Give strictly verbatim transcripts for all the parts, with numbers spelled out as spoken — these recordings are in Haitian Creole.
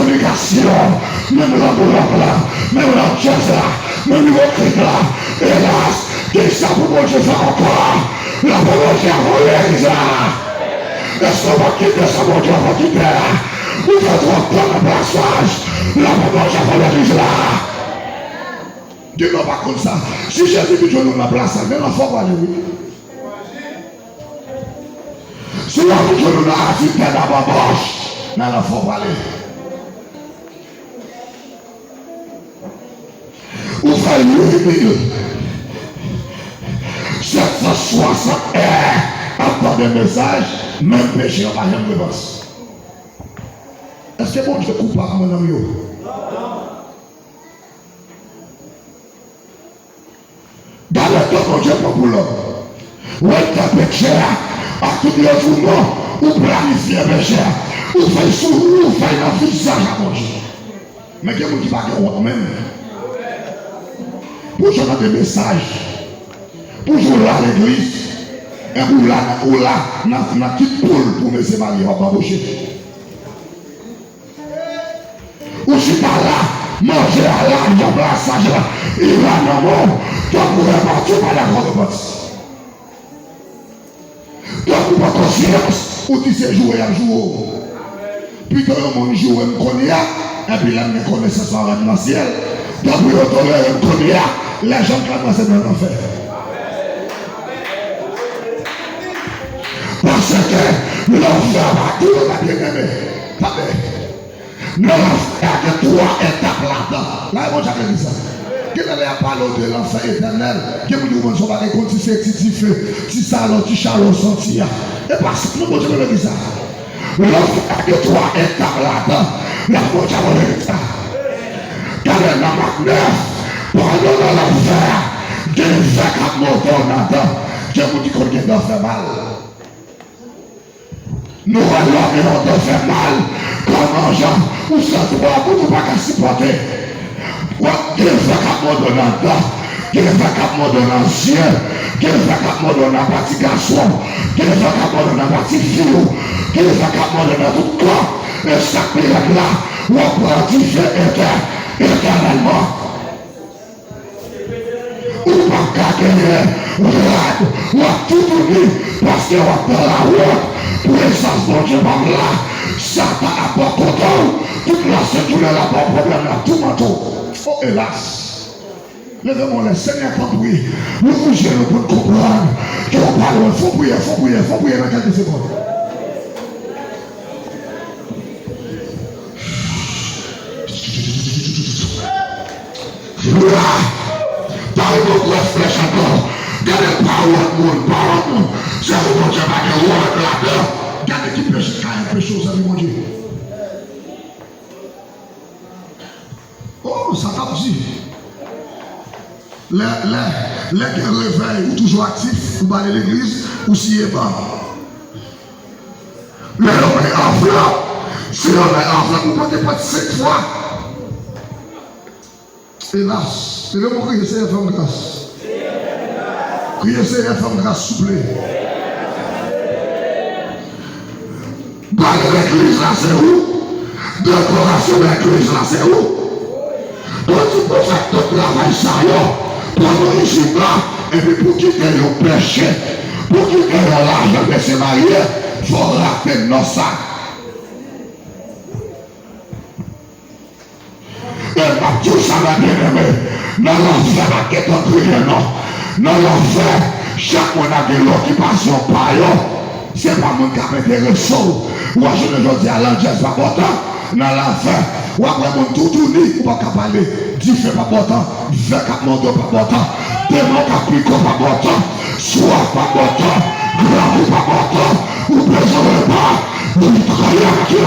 predikasyon, menm lanmou lang lan, menm landjèz la, menm ipokrit la. Elas, kisa pou Bondye fè ankò? Lapè Bondye avè w, legliz la. Èske w p ap kite sa Bondye ap okipè a? Ou fè twòp tan nan plasaj. Lapè Bondye avè w, legliz la. Gen lè w pa konn sa. Si Jezi vin jwenn ou nan plasaj, men lanfè w prale, wi. Si w ap jwenn ou nan adiltè, nan banbòch, nan lanfè w prale. Ou fè uit mil sèt san swasant è ap tande mesaj, menm peche yo pa janm repans. Èske Bondye koupab, mwen, nan yo? Gade tan Bondye pran pou lòm. Ou entèprete a ak tout lòt ou non, ou planifye peche a, ou fè sou ou, ou fè nan vizaj a Bondye. Men gen moun ki pa gen wont menm. Pou jan nan de mesaj, pou jan w la legliz, epi w la, w la nan, nan kit poul pou mesye marye w ap banboche. Ou chita la, manje a la, yon plasaj la, li la nan men w, tankou repati w pa dakò repanti. Tankou pa konsyans, ou di se joure y ap joure w. Pito yon moun joure m kounye a, epi lè m gen konesans mwen rèd nan syèl, tankou yo tolere m kounye a, lè jan m kòmanse nan lanfè. Paske lanfè pa tou, byeneme. Tande. Nan lanfè a gen twa etap ladan. La e Bondye ap di sa. Gen lè lè y ap pale w de lanfè etènèl, gen moun yo konn se yon bagay konn ti se ti dife, ti salò, ti chalè w santi a. E pa sa non Bondye ap di sa. Lanfè a gen twa etap ladan. La Bondye ap di sa. Gade nan Mak nèf, pandan w nan lanfè a, gen ven k ap monte w nan dan. Gen moun ki konn gen dan fè mal. Nou wè lòm e yon dan fè mal. Kòman jan ou fè twòp ou pa ka sipòte? W ap gen ven k ap mòde w nan dan, gen ven k ap mòde w nan zye, gen ven k ap mòde w nan pati gason, gen ven k ap mòde w nan pati fi w, gen ven k ap mòde w nan tout kò. E sa k pi rèd la, w ap pran dife etè-, etènèlman. Ou p ap ka genyen rad, w ap toutouni, paske w ap nan lawont, prezans Bondye p ap la. Satan ap bò kote w, tout lasent jounen l ap ba w pwoblèm, l ap toumante w. O, elas! Leve men w lè, Senyè, tanpri, louvri je nou pou n konprann ke w pa lwen. Fè yon priyè, fè yon priyè, fè yon priyè nan kèlke segonn. Alelouya! Pale nou gwo flèch ankò. Gade, pa wont moun, pa wont moun. Se pou Bondye pa gen wont ladan. Gade ki peche ka anpeche w sèvi Bondye. Oh, sa t ap di. Lè, lè, lè gen revèy, ou toujou aktif, ou bale legliz, ou siye ban. Lè yo bay anvlòp, si yo bay anvlòp, ou pote pòt senk fwa. Elas, leve men w, kriye, Senyè, fè m gras. Kriye, Senyè, fè m gras, souple. Bale legliz la, se ou. Dekorasyon legliz la, se ou. Ou di pou fè tout travay sa yo, pou nou isit la, epi pou kite yon peche, pou kite yon lajan mesye marye, fò w raple non sa. E m ap di w sa, mè byeneme, nan lanfè pa gentan kriye non. Nan lanfè, chak moun ap gen lokipasyon pa yo. Se pa moun k ap enterese w. Ou wè jounen jodi a, landjèz pa bò tan. Nan lanfè, w ap wè moun toutouni, ou p ap ka pale. Dife pa bò tan, vè k ap mòde w pa bò tan, demon k ap pike w pa bò tan, swaf pa bò tan, grangou pa bò tan, ou bezwen repa, ou travay ak yo.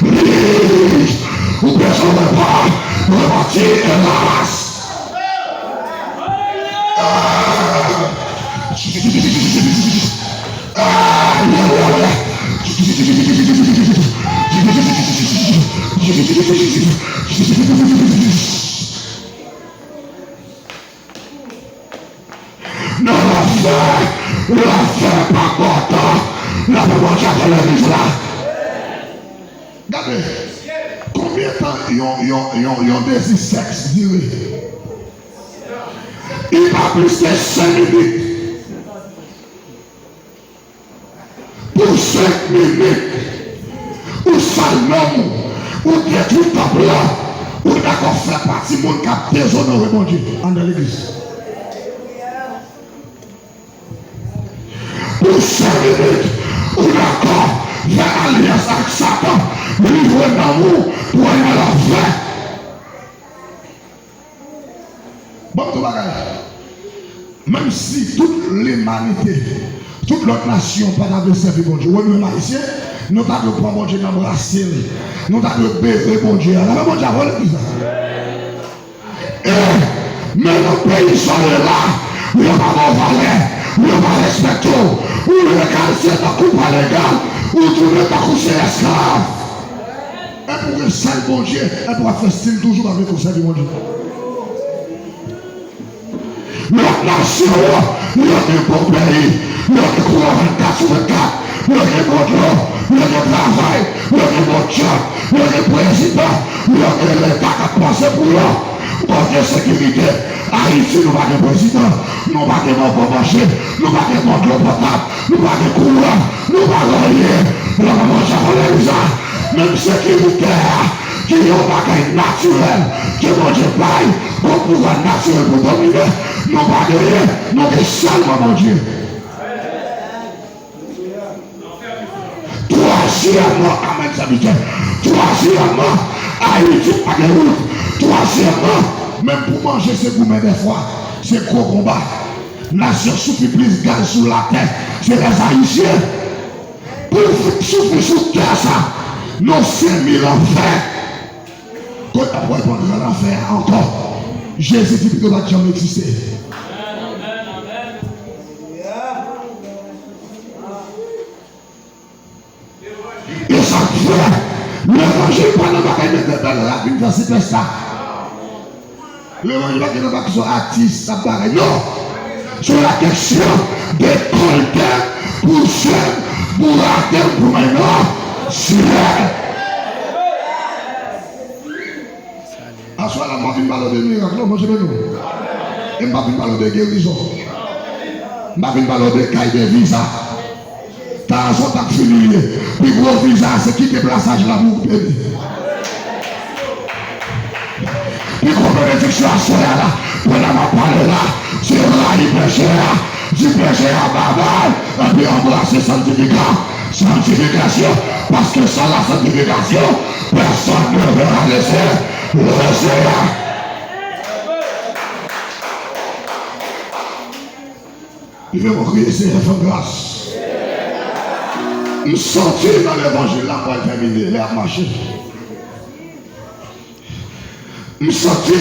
Plis, ou bezwen repa, repanti, elas. Ah. Non, lanfè, lanfè pa bò tan. Lanfè Bondye avè legliz la. Gade, kon Konbyen tan yon, yon, yon, yon dezi sèks dire? Li pa plis ke senk minit. Pou senk minit, ou sal nanm ou, ou detwi tanp lan, ou dakò fè pati moun k ap dezonore Bondye anndan legliz. Pou senk minit, ou dakò fè alyans ak Satan, livre nanm ou pou al nan lanfè. Ban m di w bagay. Menm si tout limanite, tout lòt nasyon pa ta vle sèvi Bondye, wè nou menm Ayisyen, nou ta dwe pran Bondye nan brase l. Nou ta dwe bere Bondye a. Lave Bondye a, vòlè plis la. E, men nan peyi sa w ye la, yo pa ba w valè, yo pa respekte w. Ou legal, se tankou pa legal, ou tounen tankou se esklav. Epi w gen sal Bondye, epi w ap fè stil toujou pa vle konn sèvi Bondye. Lòt nasyon yo, yo gen bon peyi, yo gen kouran vennkat sou vennkat, yo gen bon dlo, yo gen travay, yo gen bon djòb, yo gen prezidan, yo gen leta k ap panse pou yo, yo gen sekirite. Ayiti, nou pa gen prezidan, nou pa gen bon, bon manje, nou pa gen bon dlo potab, nou pa gen kouran, nou pa gen anyen. Lè mwen manje avè Lisa, menm sekirite a, ki yon bagay natirèl ke Bondye bay, yon pouvwa natirèl pou domine, nou pa genyen, nou gen sèlman Bondye. Twazyèmman, amèn, sèvitè. Twazyèmman, Ayiti pa gen wout. Twazyèmman, menm pou manje se goumen dèfwa. Se gwo konba. Nasyon soufri plis gaz sou latè, se lèzayisyen. Pou w fin soufri sou tè sa, non, senk mil an fè. Kote ap wè pou antre nan lanfè a ankò. Jezi di pito pa t janm egziste. E sa k fè levanjil pa nan bagay mete bèl rad vin fè sipèsta. Levanjil pa gen nan bagay sou atis ap bagay, non. Se la kesyon de kòltè pou jèn, pou ratè, pou mennen syèl. Aswè la, m pa vin pale w de mirak, non, Bondye beni w. E m pa vin pale w de gerizon. M pa vin pale w de kay, de viza. Tazon t ap fini ye. Pi gwo viza a se kite plasaj la pou w beni. Pi gwo benediksyon aswè a la, pandan m ap pale la, se rayi peche a, di peche a babay, epi anbrase sanktifika-, sanktifikasyon, paske san la sanktifikasyon, personne ne verra le Seigneur. Li fè mwen kriye, Senyè, fè m gras. M santi nan levanjil la, m pral tèmine, lè ap mache. M santi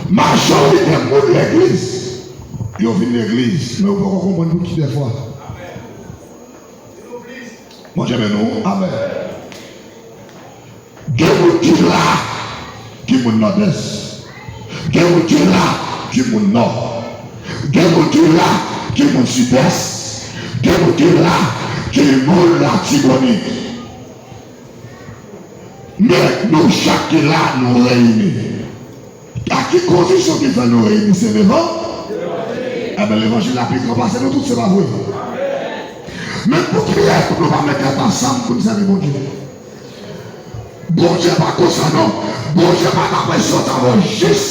majorite moun legliz, yo vin legliz, men yo poko konprann pou ki dèfwa. Bondye beni w. Amèn. Gen moun ki la, ki moun Nòdès. Gen moun ki la, ki moun Nò. Gen moun ki la, ki moun Sidès. Gen moun ki la, ki moun Latibonit. Men nou chak ki la, nou reyini. A ki kondisyon ki fè nou reyini? Se levan-, Ebyen, levanjil la pi gran pase nou tout, se pa vre? Men pou ki rezon nou pa met tèt ansanm pou n sèvi Bondye? Bondye pa konsa, non. Bondye pa t ap resevwa jis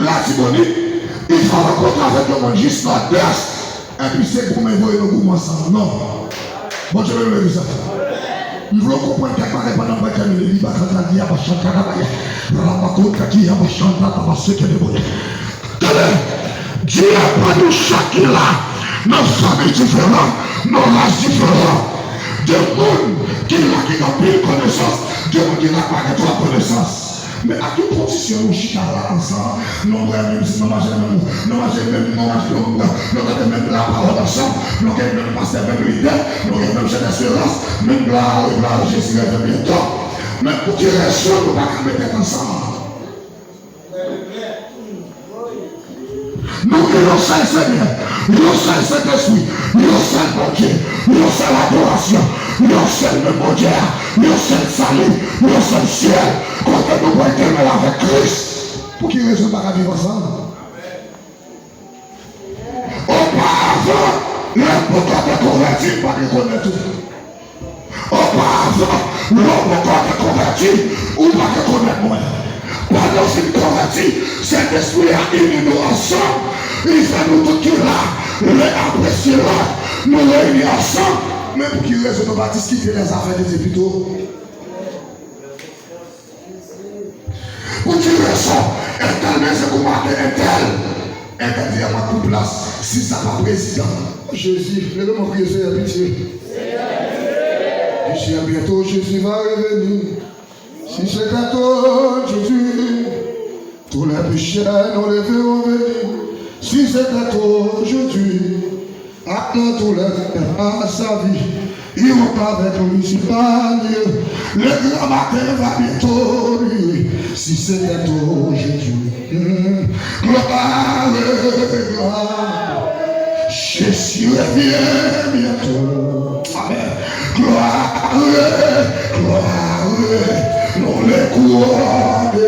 Latibonit, li fè rankontre avèk yon moun jis Nòdès. Epi se goumen voye nou goumen ansanm, non. Bondye beni legliz la. M vle w konprann kèk bagay pandan m pral tèmine. Li ba kaka di a ba chanta da ba ya. Raba kontra ki a ba chanta da ba seke de boye. Tande, Dye pa nou chak ki la, nan fanmi diferan, nan ras diferan. Gen moun ki la ki gen anpil konesans, gen moun ki la ki pa gen twòp konesans. Men a ki kondisyon nou chita la ansanm? Nou bwè menm zen, nou manje menm, nou manje menm, nou manje menm, nou tande menm lapawòl ansanm, nou gen menm pastè, menm lidè, nou gen menm jan desperans, menm glwa, glwa Jezi revyen byento. Men pou ki rezon nou pa ka met tèt ansanm? Nou gen yon sèl Senyè, yon sèl Sentespri, yon sèl Bondye, yon sèl adorasyon, yon sèl menm Bondye a, yon sèl sali, yon sèl syèl, Kote nou pral kenbe avèk Kris? Pou ki rezon n pa ka viv ansanm? Oparavan, lè poko te konvèti, m pa t rekonèt ou. Oparavan, lè w poko te konvèti, ou pa te konèt mwen. Pandan w fin konvèti, Sentespri a ini nou ansanm, li fè nou tout ki la, len apresye lòt, nou reyini ansanm. Men pou ki rezon nou pa diskite lèzafè de Dye pito? Pou ki rezon entèl bezwen konbate entèl? Entèl di a pa pou plas, si sa pa prezidan. Jezi, leve men w priye, Seyè, pitye. Jezi a bientôt, Jésus va revenir. Si c'était aujourd'hui, tous les pécheurs nous leveront venir. Si c'était aujourd'hui, Attends tous les à sa vie. Ils vont avec lui, c'est pas mieux. Le grand matin va bientôt lui. Si c'était aujourd'hui. Hmm. Gloire, gloire. Jésus revient bientôt. Amen. Gloire, gloire. Dans les couronnes.